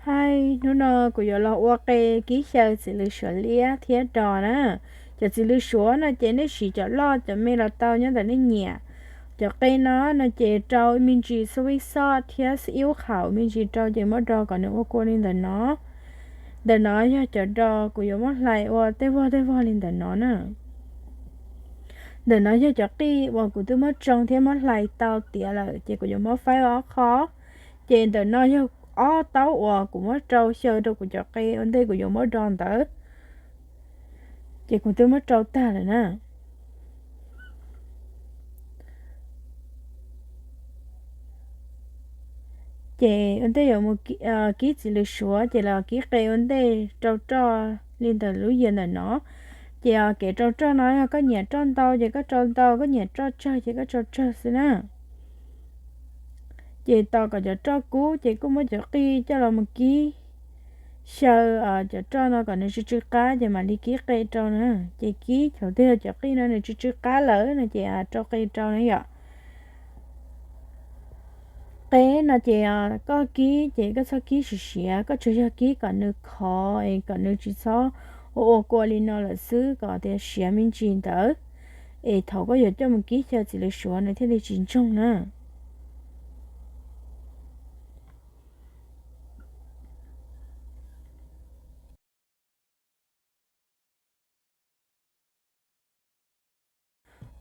Hais hnub no kuv yuav los ua qe kib xyaw txiv lws suav liab thiab dos na. Cov txiv lws suav no ces nej siv cov loj cov me los tau nyob ntawm nej nyiam. Cov qe no no ces rau me ntsis xov vij xoj thiab xib ib ub qhaum me ntsis rau ces muab dos kom nws ua kua li ntawm no. Ntawm no yog cov dos kuv yuav muab hlais ua tej vog tej vog li ntawm no na. Ntawm no yog cov qij uas kuv twb muab tsoo thiab muab hlais tau tiav lawm ces kuv yuav muab faib ua ob qho. Ces ntawm no yog ob taub uas kuv muab rau xyaw rau kuv cov qe ua ntej kuv yuav muab dos ntawd. Ces kuv twb muab rau tag lawm na. Ces ua ntej yuav mus kib txiv lws suav ces los kib qe ua ntej rau roj li ntawm lub yias ntawm no. Ces kev rau roj no yog koj nyiam roj ntau ces koj rau ntau, koj nyiam roj tsawg ces koj rau tsawg xwb na. Ces tos kom cov roj kub ces kuj muab cov qij coj los mus kib xyaw cov roj no kom nws tsw tsw qab ces mam li kib qe rau na. Ces kib thaum twg cov qij no nws tsw tsw qab lawm no ces rau qe rau na yom. Qe no ces koj kib ces koj txhob kib siav siav, koj tsuas yog kib kom nws khov es kom nws tsis txhob ua ua kua li no lawm xwb, kom tias siav me ntsis ntawd es thaum koj yuav coj mus kib xyaw txiv lws suav nws thiaj li tsis ntsoog na.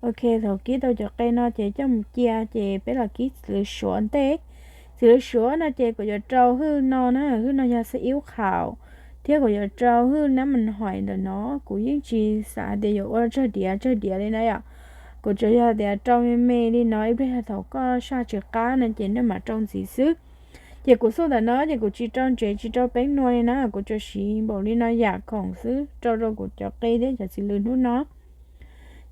Ok, thaum kib tau cov qe no ces coj mus cia ces peb los kib txiv lws suav ntej. Txiv lws suav no ces kuv yuav rau hwj no na, hwj no yog xib ib ub qhaum, thiab kuv yuav rau hwj nab mas hoim ntawm no. Kuv yeej tsis xav hais tias yuav ua tsawg diav tsawg diav li na yom. Kuv tsuas yog tias rau me me li no, ib pliag yog thaum koj saj tsis qab no ces nej mam rau ntxiv xwb. Ces kuv xuj ntawm no ces kuv tsis rau ntsev tsis rau peeb nua li na, kuv tsuas siv npaum li no yam khoom xwb rau rau kuv cov qe thiab cov txiv lws hnub no.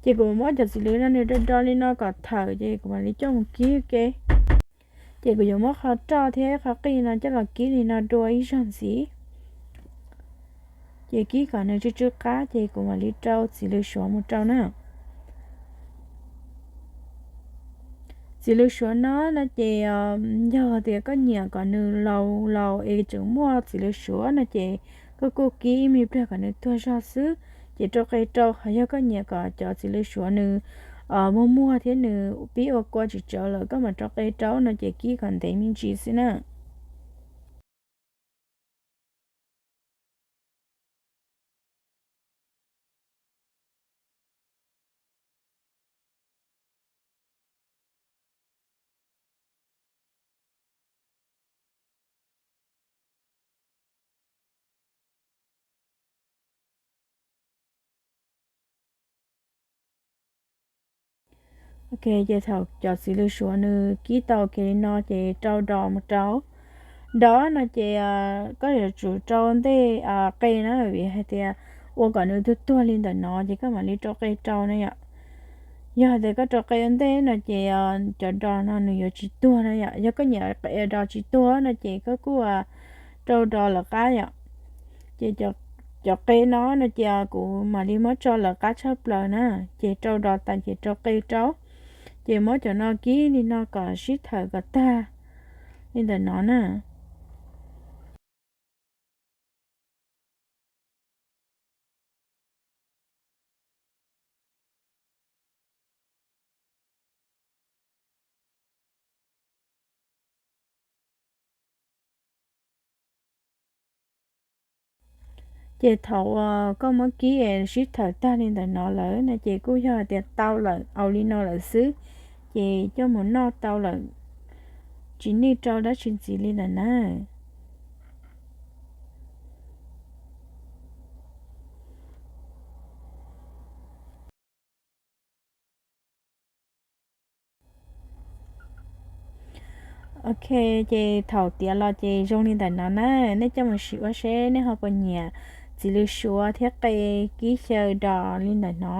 Ces kuv muab cov txiv lws no nws do do li no kom thawm ces kuv mam li coj mus kib ke. Ces kuv yuav muab qhov roj thiab qhov qij no coj los kib li no dua ib zaug ntxiv. Ces kib kom nws tsw tsw qab ces kuv mam li rau txiv lws suav mus rau na. Txiv lws suav no no ces yog tias koj nyiam kom nws laus laus es tseem muaj txiv lws suav no ces koj kuj kib ib me pliag kom nws tuag zog xwb ces rau qe rau. Qhov yog koj nyiam kom cov txiv lws suav nws muag muag thiab nws pib ua kua tsis tsawv lawm koj mam rau qe rau no ces kib kom ntev me ntsis xwb na. Ok, ces thaum cov txiv lws suav nws kib tau kiag li no ces rau dos mus rau. Dos no ces koj yuav tsum rau ntej qe na, vim hais tias ua kom nws tuag tuag li ntawm no ces koj mam li rau qe rau na yom. Yog hais tias koj rau qe ua ntej no ces cov dos no nws yuav tsis tuag na yom. Yog koj nyiam qe dos tsis tuag no ces koj kuj rau dos lawv qab yom. Ces cov qe no no ces kuv mam li muab tso lawv qab tshaj plaws na, ces rau dos tas ces rau qe rau. Ces muab cov no kib li no kom sib thawm kom tag li ntawm no na. Ces thaum uas koj muab kib es sib thawm tag li ntawm no lawm no ces kuj yog hais tias tau lawm, au li no lawm xwb, ces coj mus noj tau lawm, tsis need rau dab tsi ntxiv li ntawm na. Ok, ces thaum tiav los ces zoo li ntawm no na, nej coj mus sim ua seb nej ho puas nyiam txiv lws suav thiab qe kib xyaw dos li ntawm no.